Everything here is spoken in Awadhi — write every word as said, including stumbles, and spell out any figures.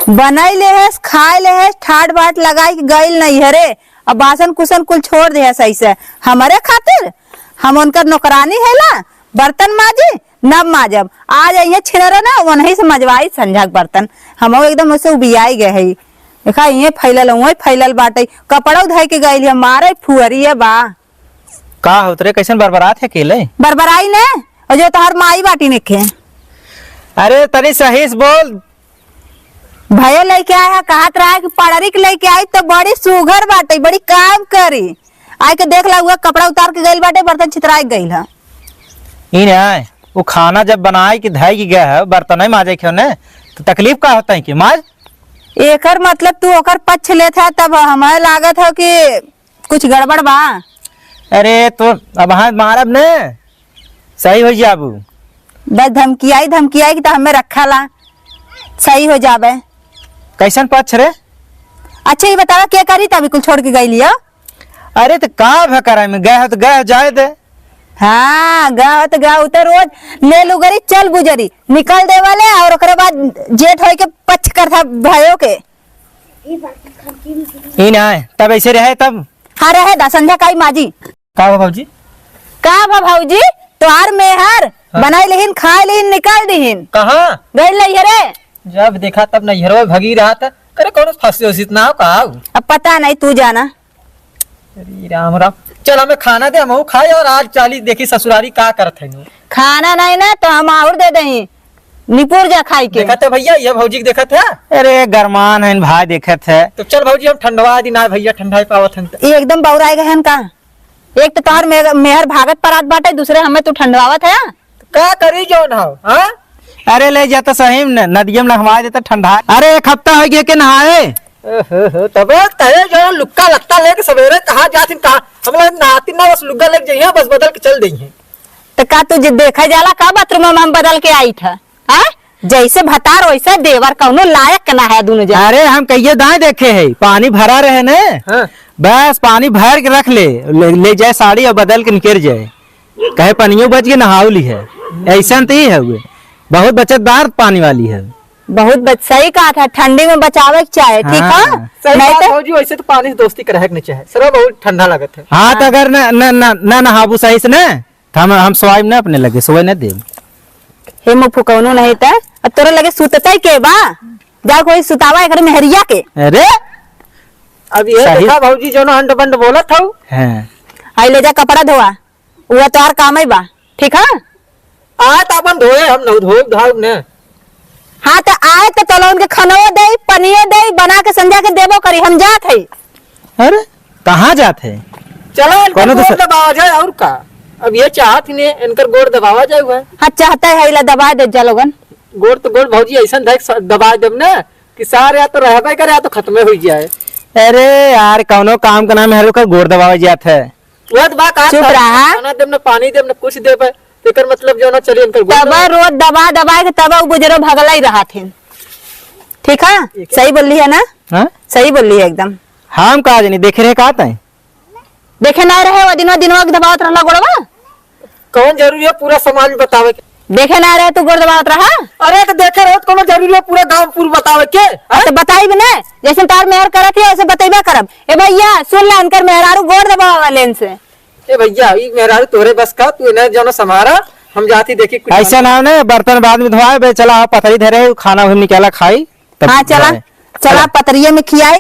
बनाई लेहेस, खाए लेहेस, ठाट बाट लगाई के गइल नइहरे। अब बासन कुसन कुल छोड़ देहेस ऐसे। हमरे खातिर? हम उनकर नौकरानी है ला? बर्तन माजी? न माजब। आ जाइए छिनरो ना, वनही से मजवाई संझा के बर्तन। हमहू एकदम ओसे उबियाई गए हई। देखा, इहें फैलल, उहें फैलल बाटइ। कपड़उ धइ के गइल है, मारे फुहरिया बा। का होत रे, कैसन बरबरात है अकेले? बरबराई ने, और जो तोहर माई बाटी नेखे। अरे तनी सही से बोल। भये लेके आए है, कहत रहा है कि पड़री के लेके आई तो बड़ी सुघर बाटे, बड़ी काम करी। आइ के देख ला, हुआ कपड़ा उतार के गइल बाटे, बर्तन छितराइ गइल है। ई ना, वो खाना जब बनाए के धइ के गए है, बर्तन नहीं माजे के ने, तो तकलीफ का होता है कि माज? एकर मतलब तू ओकर पक्ष लेत है, तब हमें लागत है कि कुछ गड़बड़ बा। अरे तो अब हाथ मारब ने, सही हो जाबू। बस धमकियाई धमकियाई कि तो हमें रखा ला, सही हो जाबे। कैसन पक्ष रे? अच्छा ये बतावा, के करी तभी कुल छोड़ के गई लियो? अरे तो का भा करे में गए हो तो गए हो, जाए दे। हाँ, गए हो तो गए हो, तो रोज ले लुगरी चल बुजरी निकल दे वाले, और ओकरे बाद जेठ होए के पक्ष कर था भयो के। ई ना है, तब ऐसे रहे तब। हाँ, रहे दा, संझा काई माजी। का हो भौजी? का बा भौजी? तोहार मेहर हाँ। बनाई लेहिन, खाए लेहिन, निकाल दिहिन। कहाँ? गइल नैहरे। जब देखा तब नैहरवा भगी रहा था। करे कौनो फंसी उसी ना हो का? अब पता नहीं, तू जाना। अरे राम राम। चल हमें खाना दे, हम खाए और आज चाली देखी ससुरारी का करत है नु। खाना नहीं ना तो हम और दे दही। निपुर जा खाई के। देखत है भैया, ये भौजी के देखत है। अरे गरमान है भाई, देखत है। तो चल भौजी, हम ठंडवा दी ना भैया, ठंडा ही पावत है तो। ये एकदम बौराए गए हैं का? एक तो तोहर मेह-, मेहर भागत परात बाटे, दूसरे हमें तू ठंडवावत है। का करी जौन हो, हाँ? अरे ले जा तो सही में न-, नदिया में नहवा देता ठंडा। अरे एक हफ्ता हो गया के नहाए। ओहो हो, तबे कहे जो लुक्का लत्ता लेके सवेरे कहाँ जात हिन, कहाँ? हम लोग नहाती ना, बस लुग्गा लेके जइहे, बस बदल के चल दइहे। तो का तू जे देखा जाला का बाथरूम में हम बदल के आई था? हाँ? जैसे भतार वैसे देवर, कौनो लायक ना है दोनों जन। अरे हम कहिए दाएं देखे है, पानी भरा रहे ने, हाँ। बस पानी भर के रख ले, ले, ले जाए साड़ी और बदल के निकल जाए, कहे पनियो बच के नहाव ली है, ऐसा तो ही है हुए, बहुत बचतदार पानी वाली है। बहुत बच-, सही कहा था, ठंडी में बचावे के चाहे, ठीक है? हाँ। सही नहीं बात तो भौजी, वैसे तो पानी से दोस्ती करे के नहीं चाहे, सरवा बहुत ठंडा लगत है। हाँ, तो हाँ। अगर न, न, न, न नहाबू सही से न, तो हम, हम सोआइब न अपने लगे, सोए न देब। हे मुँह फुकौनो नहीं त, अब तोरे लगे सुततै के बा? जा कोई सुतावा एकर मेहरिया के। अरे! अब ये सही। देखा भौजी, जौन अंड बंड बोलत हऊ। हाँ। आई ले जा कपड़ा धोआ, उहे तोहार काम ही बा, ठीक है? आ त अपन धोए, हम न धोए धाव ने। हाँ, त आए त तोला उनके खनवो देई, पनियो देई, बना के संझा के देबो करी, हम जात हई। अरे, कहाँ जात है? चलो, इनकर कौनो गोड़ दूसर- दबावा जाए, और का? अब ये चाहत ही नहीं, इनकर गोड़ दबावा जाए हुआ है। हाँ, चाहता है, इला दबा दे जा लोगन। गोड़ तो गोड़ भौजी ऐसा दबाए देब ना कि सार या तो रहबे करे, या तो खत्मे हो जाए। अरे यार, कौनो काम का नाम है, हर ओकर गोड़ दबावा जात है। वह तो बा, का चुप था? रहा। खाना देब न, पानी देब न, कुछ देब, एकर मतलब जो ना चली इनकर गुण तब ना। रोज दबा दबा के तब उ बुजरो भगल ही रहत हैं। ठीक है? ठीक है। सही बोल रही है ना? हाँ? सही बोल रही है एकदम। हम का जानी, देखे रहे का ताई? देखे ना रहे, वो दिनवा, दिनवा के दबावत रहला गोड़वा। कौन जरूरी है पूरा समाज में बतावे के? देखे ना रहे तू गोड़ दबावत रहा? अरे तो देखे रहो तो कौनो जरूरी है पूरा गांव पूरा बतावे के? हाँ, तो बताई भी ना, जैसे तार मेहर करत है वैसे बतैबे करब। ए भैया सुन ला, इनकर मेहरारू गोड़ दबावे वाले इनसे। ए भैया, ई मेहरारू तोरे बस का, तू इन्हें जौन संभारा, हम जाती देखी कुछ ऐसा बन- ना हो ना, बर्तन बाद में धोआए बे, चला हाँ, पथरी धरे है, खाना भी निकाला खाई, तब हाँ, चला, जाए। चला, चला। पथरिये में खियाई।